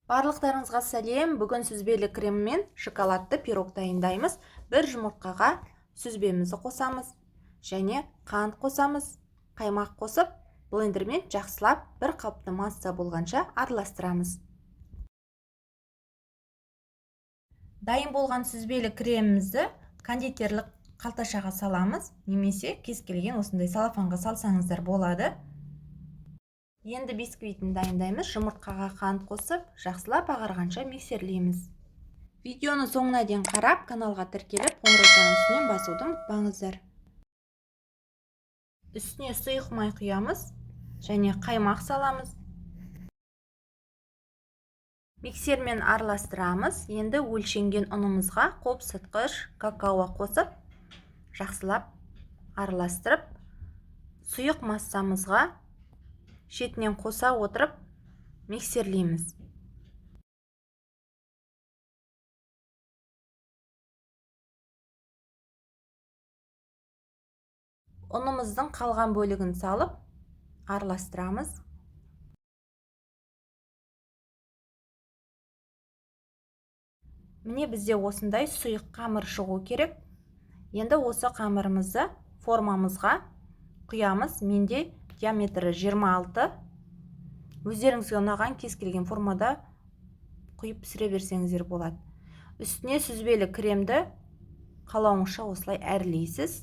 Барлықтарыңызға сәлем. Бүгін сүзбелі креммен шоколадты пирог дайындаймыз. Бір жұмыртқаға сүзбемізді қосамыз және қант қосамыз, қаймақ қосып, блендермен жақсылап бір қалыпты масса болғанша араластырамыз. Дайын болған сүзбелі кремімізді кондитерлік қалташаға саламыз, немесе кез келген осындай салафанға салсаңыздар болады. Енді бисквитін дайындаймыз. Жұмыртқаға қант қосып, жақсылап ағарғанша миксерлейміз. Видеоны соңына дейін қарап, каналға тіркеліп, қоңыраушаның үстінен басуды ұмытпаңыздар. Үстіне сұйық май құямыз және қаймақ саламыз. Миксермен араластырамыз. Енді өлшенген ұнымызға қопсытқыш, какао қосып, жақсылап араластырып, сұйық массамызға шетінен қоса отырып миксерлейміз. Ұнымыздың қалған бөлігін салып араластырамыз. Міне, бізде осындай сұйық қамыр шығу керек. Енді осы қамырымызды формамызға құямыз. Менде диаметрі 26. Өздеріңізге ұнаған кез келген формада құйып пісіре берсеңіздер болады. Үстіне сүзбелі кремді қалауыңызша осылай әрлейсіз.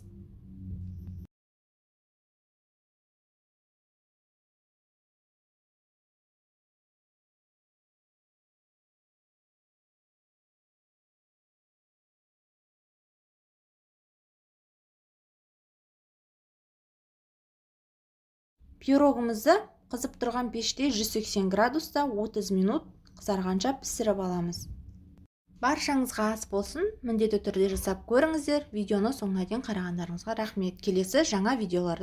Пирогымызды қызып тұрған пеште 180 градуста 30 минут қызарғанша пісіріп аламыз. Баршаңызға ас болсын, міндетті түрде жасап көріңіздер. Видеоны соңына дейін қарағандарыңызға рахмет. Келесі жаңа видеоларды